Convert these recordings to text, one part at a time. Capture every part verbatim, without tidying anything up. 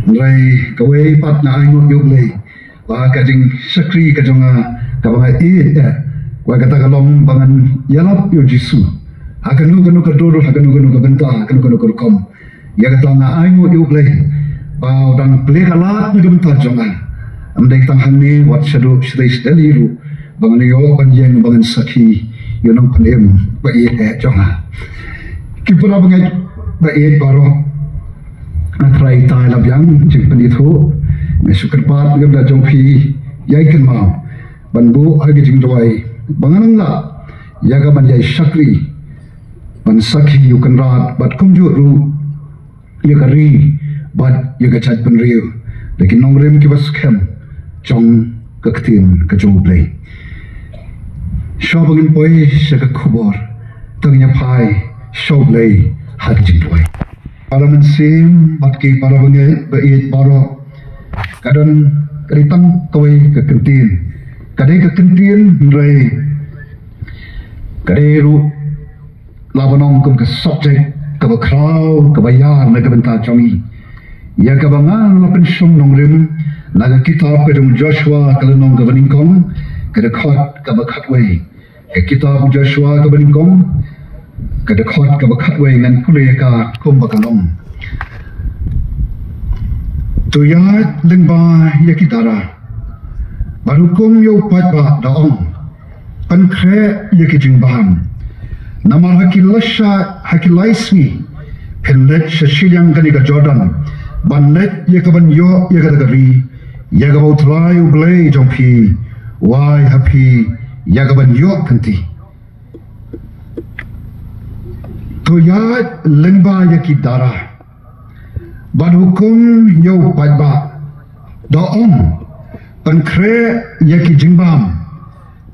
Hynrei kawei pat nga ainguh ïa U Blei ba ka jingshakri ka jong nga kaba nga ïeit, eh, wa kata ka long ba ngan ïalap ïa U Jisu ha kano kano ka dur, ha kano kano ka bynta, ha kano kano ka rukom. Ïa kata nga ainguh ïa U Blei ba u dang plie ka lad na ka bynta jong nga. Ym dei tang hangne, wat shaduh shatei shatei ruh ba ngan ïoh ban ïeng ba ngan sakhi ïa u nongpynim ba ïeit jong nga. Ki para bangeit ba ïeit baroh, nga trai tai la biang jingpynithuh. Nga shu kyrpad ïa ka bynta jong phi, ïai kynmaw ban buh ha ki jingduwai ba ngan nang lah ïa ka ban ïai shakri, ban sakhi ïa u Kynrad bad kumjuh ruh ïa ka ri bad ïa ka jaitbynriew da ki nongrim kiba skhem jong ka ktien ka jong U Blei. Shuwa ba ngin poi sha ka khubor, to ngin ïa phai sha U Blei ha ka jingduwai. Para mynsiem bad ki para bangeit ba ïeit baroh, ka don, ka dei tang kawei ka kyntien. Ka dei ka kyntien, hynrei ka dei ruh, la ban ong, kum ka subject kaba khraw, kaba ïar na ka bynta jong ngi, ïa kaba nga la pynshong nongrim na ka kitab ka jong u Joshua, ka lynnong kaba nyngkong, ka dkhot kaba khatwei. Ka kitab u Joshua kaba nyngkong, ka dkhot kaba khatwei, ngan pule ïa ka kumba ka long. To ïaid lyngba ïa ki dara, bad hukum ïa u paidbah, da ong, pynkhreh ïa ki jingbam. Namar ha ki lai sha, ha ki lai sngi phin leit sha shiliang kane ka Jordan ban leit ïa ka ban ïoh ïa kata ka ri, ïa kaba U Trai U Blei jong phi u ai ha phi ïa ka ban ïoh kynti. To ïaid lyngba ïa ki dara, bad hukum ïa u paidbah, da ong, pynkhreh ïa ki jingbam.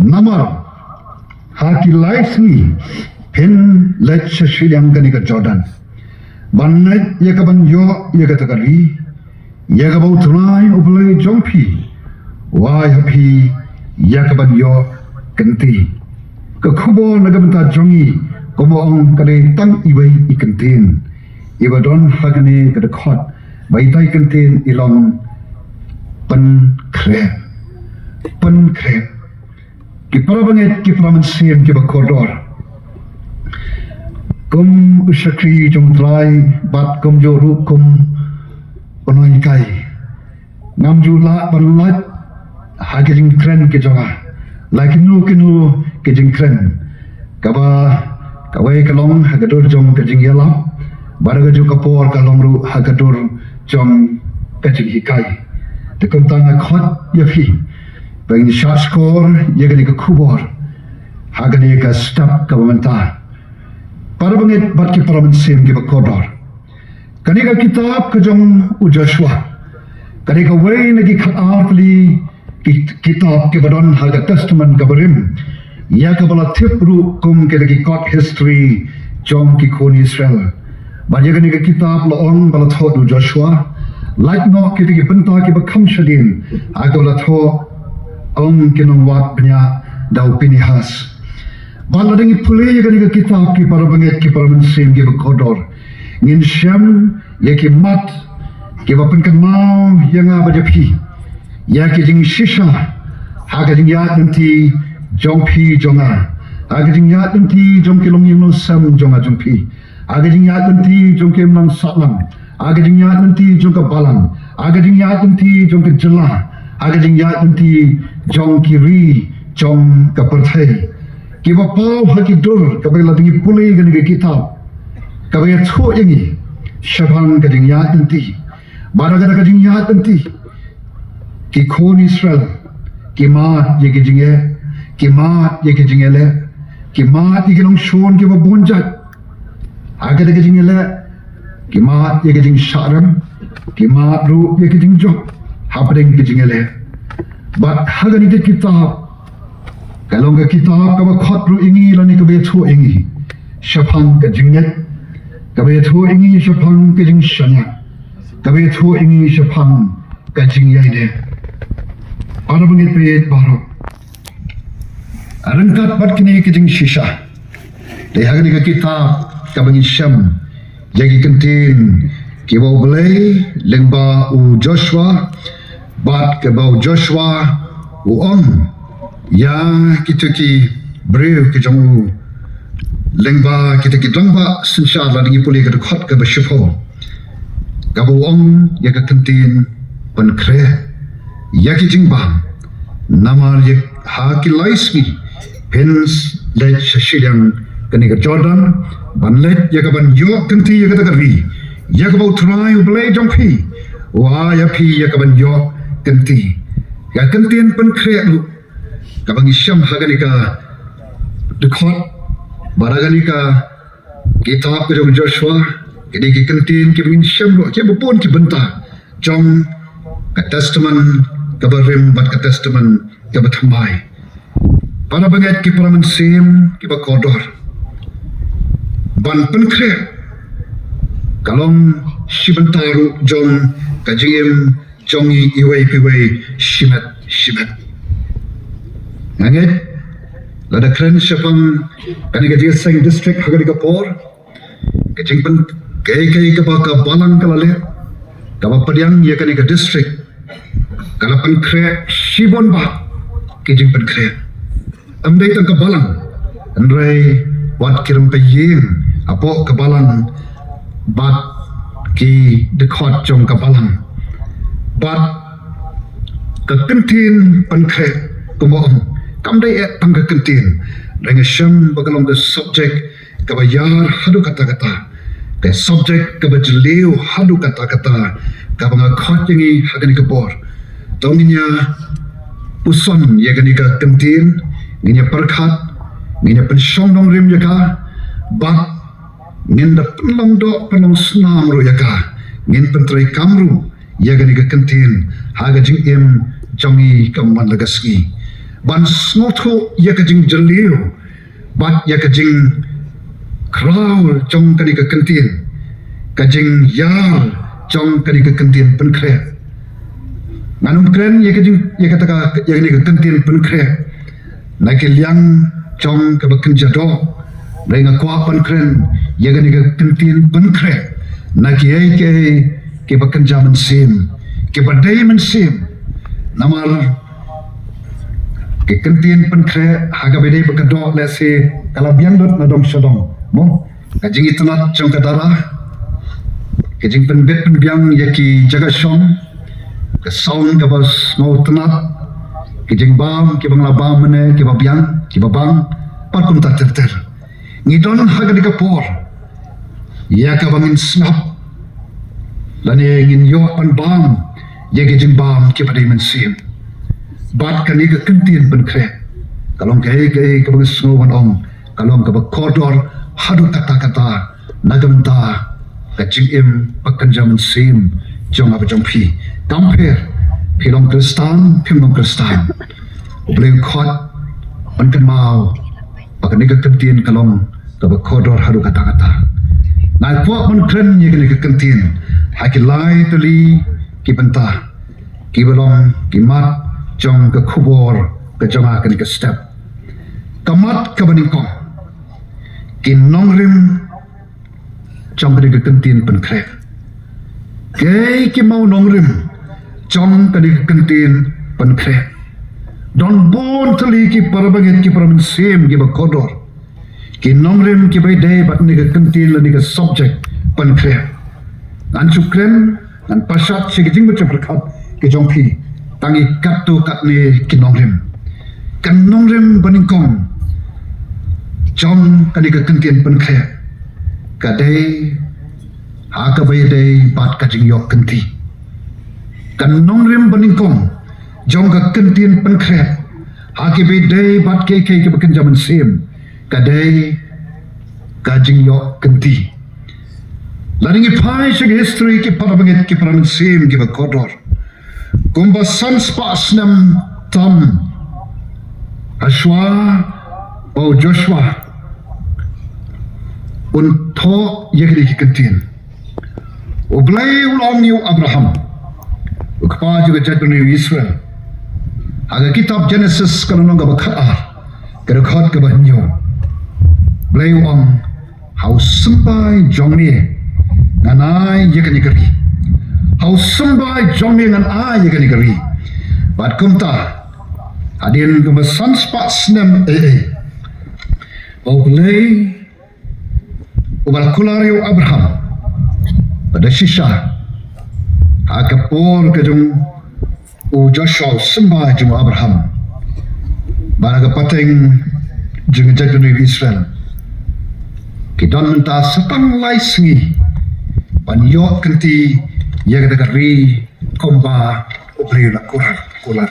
Namar ha ki lai sngi phin leit sha shiliang kane ka Jordan ban leit ïa ka ban ïoh ïa kata ka ri, ïa kaba U Trai U Blei jong phi u ai ha phi ïa ka ban ïoh kynti. Ka khubor na ka bynta jong ngi, kumba ong, ka dei tang iwei i kyntien iba don ha kane ka dkhot, ba itai i kyntien i long pynkhreh. Pynkhreh. Ki para bangeit, ki para mynsiem kiba kordor, kum u shakri jong U Trai bad kumjuh ruh kum u nonghikai, ngam ju lah ban lait ha ki jingkren ki jong nga, la kino kino ki jingkren, kaba kawei ka long ha ka dur jong ka jingïalap, bad ha kajuh ka por ka long ruh ha ka dur jong ka jinghikai. Te kumta nga khot ïa phi ba ngin shah shkor ïa kane ka khubor ha kane ka step kaba mynta. Para bangeit bad ki para mynsiem kiba kordor, kane ka kitab ka jong u Joshua ka dei kawei na ki khatar tylli ki kitab kiba don ha ka Testament kaba rim, ïa kaba la tip ruh kum kita ki kot history jong ki khun Israel. Bad ïa kane ka kitab la ong ba la thoh da u Joshua, lait noh kita ki bynta kiba kham shadien ha kaba la thoh, ong, ki nongwad bniah da u Pinehas. Bad lada ngi pule ïa kane ka kitab, ki para bangeit, ki para mynsiem kiba kordor, ngin shem ïa ki mat kiba pynkynmaw ïa nga bad ïa phi ïa ki jingshisha ha ka jingïaid lynti jong phi jong nga, ha ka jingïaid lynti jong ki longïing longsem jong nga jong phi, ha ka jingïaid lynti jong ki imlang sahlang, ha ka jingïaid lynti jong ka balang, ha ka jingïaid lynti jong ka jylla, ha ka jingïaid lynti jong ki ri jong ka pyrthei. Kiba paw ha ki dur, kaba lada ngi pule ïa kane ka kitab, kaba ïathuh ïa ngi shaphang ka jingïaid lynti. Bad ha kata ka jingïaid lynti, ki khun Israel ki mad ïa ki jingeh, ki mad ïa ki jingïaleh, ki mad ïa ki nongshun kiba bun jait. Ha kata ka jingïaleh, ki mad ïa ki jingshah rem, ki mad ruh ïa ki jingjop hapdeng ki jingïaleh. Bad ha kane ka kitab, ka long ka kitab kaba khot ruh ïa ngi lane kaba ïathuh ïa ngi shaphang ka jingngeit, kaba ïathuh ïa ngi shaphang ka jingshaniah, kaba ïathuh ïa ngi shaphang ka jingïaineh. Para bangeit baroh, ryngkat bad kine ki jingshisha, dei ha kane ka kitab kaba ngi shem ïa ki kyntien kiba U Blei lyngba u Joshua, bad kiba u Joshua u ong ïa kito ki briew ki jong u lyngba kito ki rangbah synshar, lada ngi pule ka dkhot kaba shiphew, kaba u ong ïa ka kyntien pynkhreh ïa ki jingbam, namar ïa ha ki lai sngi phin leit sha shiliang kane ka Jordan ban leit ïa kaban ïoh kynti ïa kata ka ri ïa kaba U Trai U Blei jong phi u ai ïa phi ïa kaban ïoh kynti. Ka kyntien pynkhreh ruh kaba ngi shem ha kane ka dkhot bad ha kane ka kitab ka jong Joshua, kine ki kyntien kiba ngin shem ruh kiba bun ki bynta jong ka Testament kaba rim bad ka Testament kaba thymmai. Para bangeit ki para mynsiem kiba kordor, ban pynkhreh ka long shi bynta ruh jong ka jingim jong ngi iwei pa iwei, shimet shimet. Nga ngeit lada kren shaphang kane ka jingïaseng district ha kane ka por, ka jingpyn, kaei kaei kaba ka balang ka la leh kaba pdiang ïa kane ka district, ka la pynkhreh shibun bah ki jingpynkhreh. Ym dei tang ka balang, hynrei wat ki rympei ïing hapoh ka balang bad ki dkhot jong ka balang. Bad ka kyntien pynkhreh, kumba ong, kam dei eh tang ka kyntien, dei nga shem ba ka long ka subject kaba ïar haduh katta katta, ka subject kaba jylliew haduh katta katta, kaba nga khot ïa ngi ha kane ka por. To ngin ïa puson ïa kane ka kyntien, ngin ïa pyrkhat, ngin ïa pynshong nongrim ïa ka, bad ngin da pynlong doh pynlong snam ruh ïa ka, ngin pyntreikam ruh ïa kane ka kyntien ha ka jingim jong ngi ka man la ka sngi, ban sngewthuh ïa ka jingjylliew bad ïa ka jingkhraw jong kane ka kyntien, ka jingïar jong kane ka kyntien pynkhreh. Ngan ym kren ïa ka jing, ïa kata ka, ïa kane ka kyntien pynkhreh na ki liang jong kaba kynja doh, hynrei nga kwah ban kren ïa kane ka kyntien pynkhreh na kiei kiei kiba kynja mynsiem, kiba dei mynsiem. Namar ka kyntien pynkhreh ha kaba dei ba ka doh lehse ka la biang lut na dong sha dong, mo? Ka jingitynnad jong ka dara, ka jingpynbit pynbiang ïa ki jaka shong, ka sound kaba sngewtynnad, ki jingbam kiba nga la bam mynne, kiba biang, kiba bang, bad kumta ter ter. Ngi don ha kane ka por ïa kaba ngin sngap lane ngin ïoh ban bam ïa ki jingbam kiba dei mynsiem. Bad kane ka kyntien pynkhreh ka long kaei kaei kaba nga sngew ban ong ka long kaba kordor haduh katta katta na ka bynta ka jingim ba kynja mynsiem jong nga bad jong phi. Kam pher phi long Khristan, phim long Khristan, U Blei u khot ban kynmaw ba kane ka kyntien ka long kaba kordor haduh katta katta. Nga kwah ban kren ïa kane ka kyntien ha ki lai tylli ki bynta kiba long ki mat jong ka khubor ka jong nga kane ka step. Ka mat kaba nyngkong, ki nongrim jong kane ka kyntien pynkhreh. Kaei ki maw nongrim jong kane ka kyntien pynkhreh? Don bun tylli ki para bangeit, ki para mynsiem kiba kordor, ki nongrim kiba ïadei bad kane ka kyntien lane ka subject pynkhreh. Ngan shu kren, ngan pashat sha ki jingmut jingpyrkhat ki jong phi, tang ïa katto katne ki nongrim. Ka nongrim ba nyngkong jong kane ka kyntien pynkhreh ka dei ha kaba ïadei bad ka jingïoh kynti. Ka nongrim ba nyngkong jong ka kyntien pynkhreh ha kaba ïadei bad kiei kiei kiba kynja mynsiem ka dei ka jingïoh kynti. Lada ngi phai sha ka history, ki para bangeit, ki para mynsiem kiba kordor, kumba san spah snem tam hashwa ba u Joshua un thoh ïa kine ki kyntien, U Blei u la ong ïa u Abraham, u kpa jong ka jaitbynriew Israel, ha ka kitab Genesis ka lynnong kaba khatar, ka dkhot kaba hynñiew. U Blei u ong, ha u symbai jong me ngan ai ïa kane ka ri. Ha u symbai jong me ngan ai ïa kane ka ri. Bad kumta, hadien kumba san spah snem eh eh, U Blei uba la kular ïa u Abraham, bad da shisha ha ka por ka jong u Joshua u symbai jong u Abraham, bad ha ka pateng jong ka jaitbynriew Israel, ki don mynta sa tang lai sngi ban ïoh kynti ïa kata ka ri kumba U Blei u la kular, kular.